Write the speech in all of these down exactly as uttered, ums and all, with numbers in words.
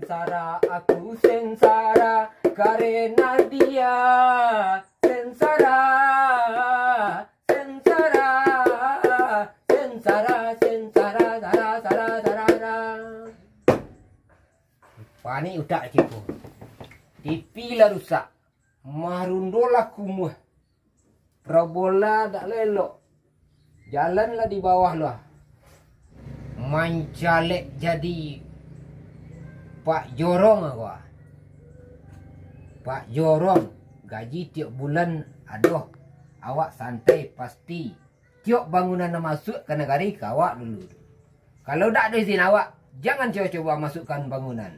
Sengsara, aku sengsara karena dia. Sengsara, sengsara, sengsara, sengsara, sara, sara, sara, sara. Panik utak ciko. T V lah rusak. Marundo lah kumuah. Parabola dak lo elok. Jalan lah di bawah lah. Mancalek jadi Pak Jorong aku ah. Pak Jorong, gaji tiok bulan ado. Awak santai pasti. Tiok bangunan nan masuak ka nagari ka awak dulu. Kalau dak ado izin awak, jangan coba-coba masukkan bangunan.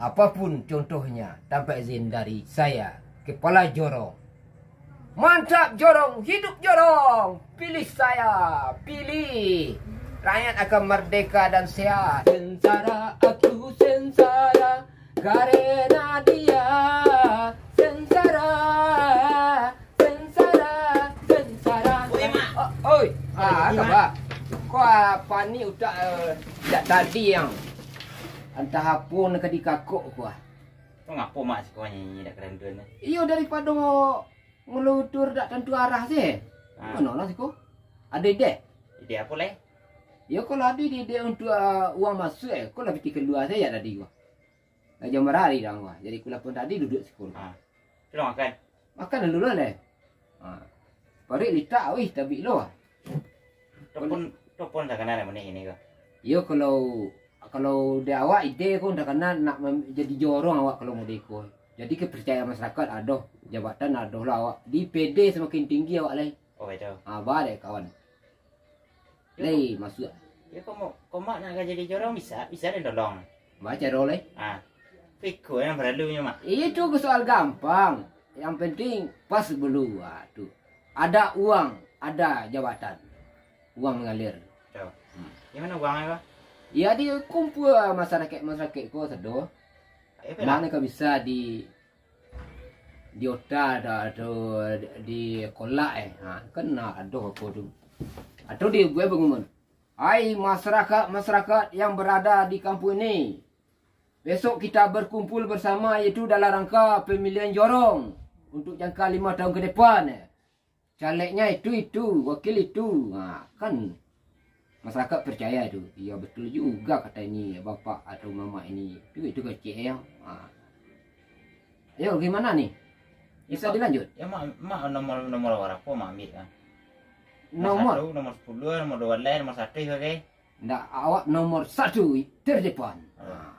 Apapun contohnya, tanpa izin dari saya, kepala Jorong. Mantap Jorong, hidup Jorong! Pilih saya, pilih! Rakyat akan merdeka dan sehat. Sengsara, aku sengsara, karena dia. Sengsara, sengsara, sengsara. Oi, Mak. Oh, oi. Ah, Mak. Kau apa ni utak, eh, jak tadi yang antah apo nak dikakok kau ah. Kau ngapo, Mak, siko nyanyi dak keranduan, eh? Iyo, daripado ngelutur dak tantu arah se. Ah. Mano lah siko? Ado ide? Ide apo lai? Iyo, kalau ado ide-ide untuk, ah, uang masuk, eh, kau lah pitih kalua se jak tadi kau. Lah jam bara hari dah, wah. Jadi pukul lapan tadi duduak siko. Ha. Sudah makan? Makan dulu lah, leh. Ha. Paruik litak, wih, tabik lo. Topon, topon takana lah manih ini ko. Iyo, kalau, kalau di awak ide ko takana nak mem-, jadi jorong awak kalau mode ko. Jadi kepercayaan masyarakat ado, jabatan ado lah awak. Di P D semakin tinggi awak lai. Oh, itu. Ha, ba dek kawan. Yo, lai ko-, masuak. Yo, ko mo-, ko mak nak ka jadi jorong bisa, bisa den tolong. Baco dulu lai. Ah. Piko yang perlu nyo, Mak? Itu ke soal gampang. Yang penting pas dulu. Ah, tu. Ada uang, ada jabatan. Uang mengalir. Yo. Hmm. Yang mana uangnya, Pak? Ya, di kumpul masyarakat-masyarakat ko sado. Ayo, Pak. Mana ka bisa di di ota dah tu, di kolak, eh. Ha, kan ado apo tu. Atau di gue bangunan. Hai masyarakat-masyarakat yang berada di kampung ini. Besok kita berkumpul bersama, yaitu dalam rangka pemilihan jorong untuk jangka lima tahun ke depan, eh. Calegnya itu, itu, wakil itu. Ha, kan masyarakat percaya itu. Iya, betul juga kata ini bapak atau mamak ini. Itu, itu kecil ya. Ha. Ayo, gimana nih? Bisa dilanjut? Ya, Mak, Mak nomor, nomor berapa Mak ambil, kan? Nomor? Nomor satu, nomor sepuluh, nomor dua belas, nomor satu, oke? Ndak, awak nomor satu terdepan. Oh. Ha.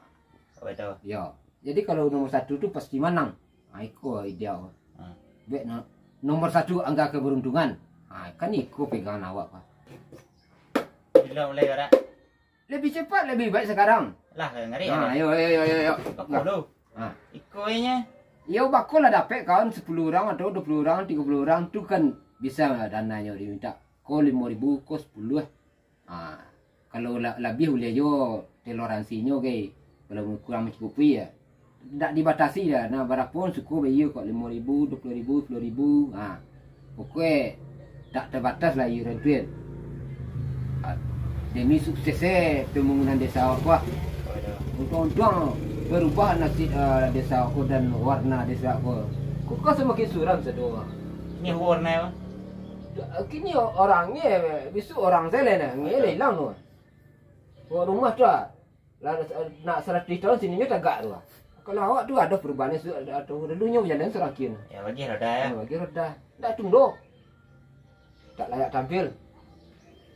Apa itu? Ya. Jadi kalau nomor satu tu pasti manang. Ha, iko ide awak. Ha. Bek no-, nomor satu angka keberuntungan. Ha, kan iko pegangan awak, Pak. Bila mulai gerak? Lebih cepat, lebih baik sekarang. Lah, ngari. Ha, ayo, ayo, ayo, ayo. Bako tu. Ha. Iko inyo. Iyo, bako lah dapek kawan sepuluh urang atau dua puluh urang, tigo puluh urang tu kan bisa dananyo diminta. Ko limo ribu, ko sepuluh. Ha, kalau la-, labiah ulih juo toleransinyo, gai. Kalau kurang mancukupi, ya, dak dibatasi dah. Nah, barapo suko bayia kok, limo ribu, dua puluh ribu, sepuluh ribu. Ha, pokoknyo dak terbatas lah iuran tu, ya. Ha, demi suksesnya pembangunan desa awak, wah. Untung-untung berubah nasib, eh, desa awak dan warna desa awak. Kok kau semakin suram sado? Ini warna apa? Kini orangnyo, bisuak orang se lai nah, nyo lai ilang tu. Buek rumah tu ah. Lah, nak saratuih taun sininyo tagak tu ah. Kalau awak tu ado perubahan, su-, ado, dulu nyo bajalan sarakin. Ya, bagi roda ya. Ya, bagi roda. Ndak tunduk. Tak layak tampil.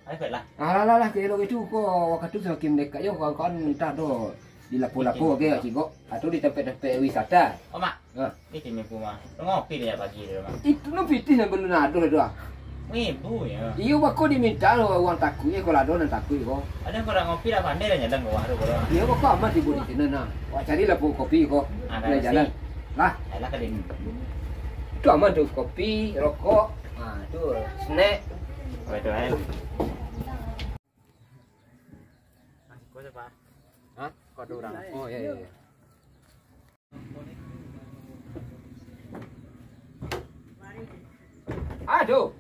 Ayo, baiklah. Alah, lah, lah, kalau itu ko wakatu semakin mendekat yo, kawan-kawan entah tu di lapo-lapo ke, Cigok, atau di tempat-tempat wisata. Oh, Mak. Ha. Ni kini pun mah. Ngopi dia pagi dia, Mak. Itu no pitih nan belum ado lah tu ah. Ibu ya. Iyo, bako diminta lo uang takuik, eh, kalau ado nan takuik ko. Ada orang ngopi lah pandai lah nyalang bawah tu, bro. Iyo, bako aman tibo di sini nah. Wak cari lah po kopi ko. Ah, boleh jalan. Lah. Alah, kali ni. Itu aman tu, kopi, rokok, ah, tu snack. Oh, itu, eh. Hah? Kok ada orang? Oh, iya, iya, iya. Aduh.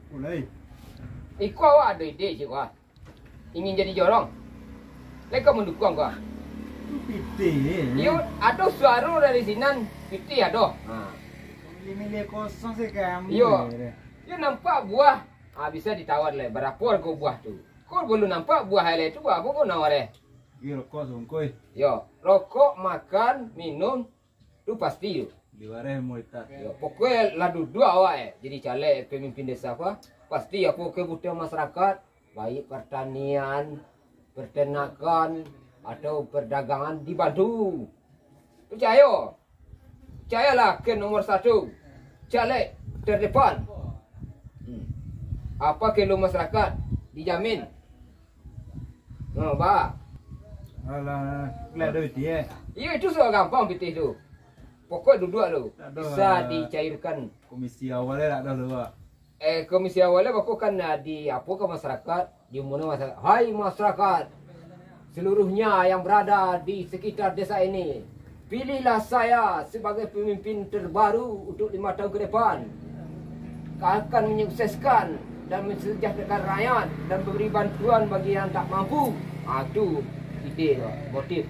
Mulai. Iko awak ado ide, Cik, wah. Ingin jadi jorong. Lai kau mandukuang kau? Itu pitih Pitih. Iyo, ado suaro dari sinan, pitih ado. Ha. Milih-milih kosong sih kamu. Iyo. Iyo nampak buah. Ah, bisa ditawar lai. Barapo hargo buah tu? Ko belum nampak buah lai tu, buah apo ko nawar eh? Iyo, rokok sungkoi. Yo, rokok, makan, minum, tu pasti tu. Di wareh muitat. Yo, pokoknya lah duduak awak eh. Jadi caleg pemimpin desa apa? Pasti apo kebutuhan masyarakat, baik pertanian, peternakan, atau perdagangan dibantu. Picayo. Picayolah ke nomor satu. Caleg terdepan. Hmm. Apa keluh masyarakat dijamin. No, ba. Alah, kelek ado pitih eh. Iyo, itu soal gampang pitih tu. Pokok duduak tu. Tak ada. Bisa dicairkan. Komisi awal eh, tak ada tu, Pak. Eh, komisi awalnya bako kan, ah, di apo ke masyarakat, diumuman masyarakat. Hai masyarakat, seluruhnya yang berada di sekitar desa ini, pilihlah saya sebagai pemimpin terbaru untuk lima tahun ke depan. Akan menyukseskan dan mensejahterakan rakyat dan memberi bantuan bagi yang tak mampu. Ah, tu ide tu, motif.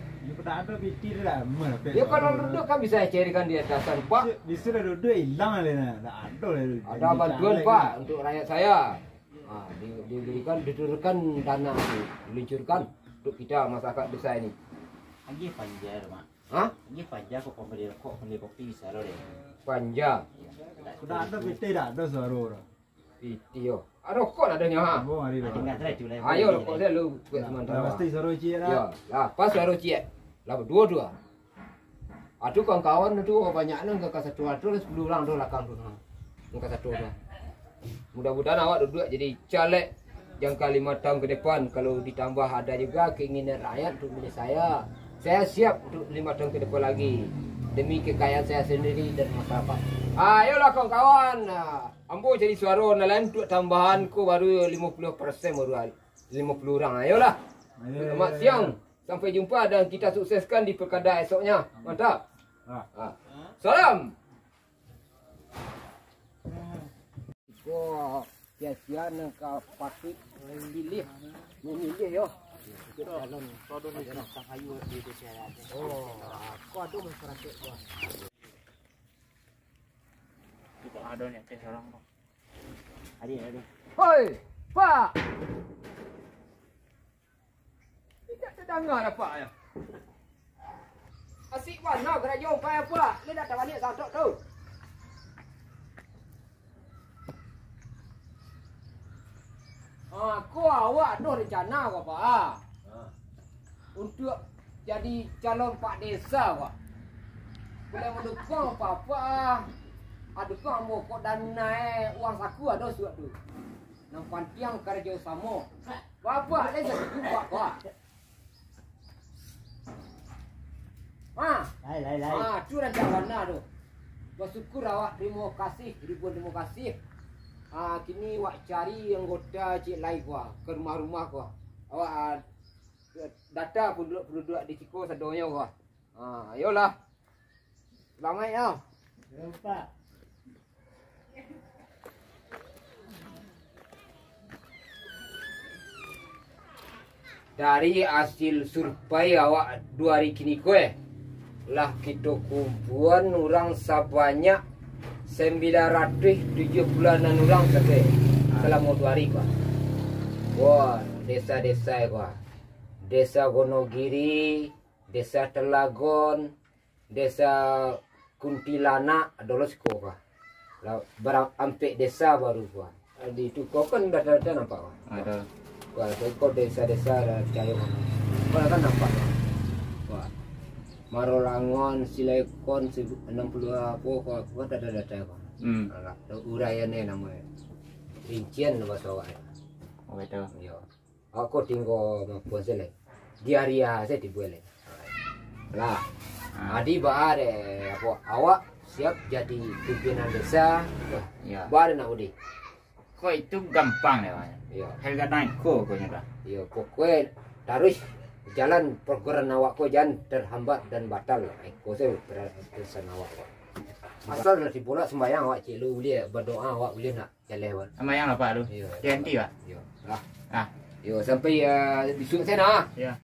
Yo, kalau duduk kan bisa carikan di atasan, Pak. Bisa, bisa dah duduk, hilang lah, dah. Tak ada lah. Ada bantuan, Pak, untuk rakyat saya. Ha, di-, diberikan, diturunkan dana tu, diluncurkan untuk kita masyarakat desa ini. Agiah panja, Mak. Hah? Agiah panja kok, pambali rokok, pambali kopi, bisa lo deh. Panja. Iyo. Sudah ada pitih, dah ada suaro dah. Pitih, yo. Ah, rokok lah adonyo, ha. Abang hari tu. Ayo, rokok dia lu, kuat sementara. Dah pasti suaro ciek dah. Yo, lah, pas suaro ciek. Lah, berdua tu, ah. Ado kawan-kawan tu banyak nan ka satu ado lah sepuluh urang tu lakang tu. Nan ka satu tu. Mudah-mudahan awak duduak jadi caleg jangka lima tahun ke depan. Kalau ditambah ada juga keinginan rakyat untuk milih saya, saya siap untuk lima tahun ke depan lagi demi kekayaan saya sendiri dan masyarakat. Ayolah kawan-kawan, ah, ambo jadi suaro nan lain untuk tambahan ko baru lima puluh persen baru, lima puluh urang. Ayolah. Ayo, selamat siang. Sampai jumpa dan kita sukseskan di pilkada esoknya. Mantap. Ah. Ah. Salam. Ko sia-sia nan ka patuik mamilih, mamilih yo. Untuk calon pasangan ayu di desa. Oh, ko ado masyarakat ko. Ado ni, eh, sorang tu. Ado, ado. Hoi, Pak. Indak tadanga dek Apak yo. Asik bana karajo Apak yo, Pak. Lai dak tabaliak santok tu. Ah, ko awak ado rencana ko, Pak? Ah. Untuak jadi calon pak desa, Pak. Buliah mandukuang Apak-apak, ah. Ah, dukuang ambo kok dana, eh, uang saku ado suak tu. Nan pantiang karajo samo. Bapak lai satuju, Pak, Pak. Ha. Lai, lai, lai. Ha, tu rancak bana tu. Basyukur awak, tarimo kasih, ribuan tarimo kasih. Ha, kini wak cari anggota ciek lai ko, ka rumah-rumah ko. Awak, ha, data panduduak-panduduak di siko sadonyo ko. Ha, iyolah. Salamaik yo. Yo, Pak. Dari asil survei awak duo ari kiniko, eh, lah kito kumpuan urang sabanyak sambilan ratuih tujuah puluah anam urang sajo salamo duo ari ko. Wah, desa-desa ko. Desa Wonogiri, Desa Telagon, Desa Kuntilanak, ado lo siko ko. Lah, bara-, ampek desa baru ko. Di tu ko kan data-data nampak ko. Ado. Ko, ko desa-desa ado cayo ko. Ko kan nampak ko. Ko. Marolangon, Silaikon, si-, anam puluah apo ko, ko kan data-data ko. Hmm. Alah, uraian e namo e. Rincian bahaso awak. Oh, betul. Yo. Awak ko tingga mampuan se lai. Di aria se tibo lai. Lah. Ah. Adi baa deh, apo, awak siap jadi pimpinan desa. Yo. Baa deh nak udi. Ko itu gampang deh, Pak. Yo. Harga naik ko, ko nyo dah. Yo, pokoknya taruih jalan program awak ko jan terhambat dan batal. Eh, ko se per-, pesan awak ko. Asal lah dibolak sembayang awak cik lu ulih berdoa awak ulih nak. Jaleh, Wan. Sambayang lah, Pak, tu. Iyo. Tianti, Pak. Iyo. Lah. Ah. Iyo, sampai, ah, bisuak se nah. Iyo.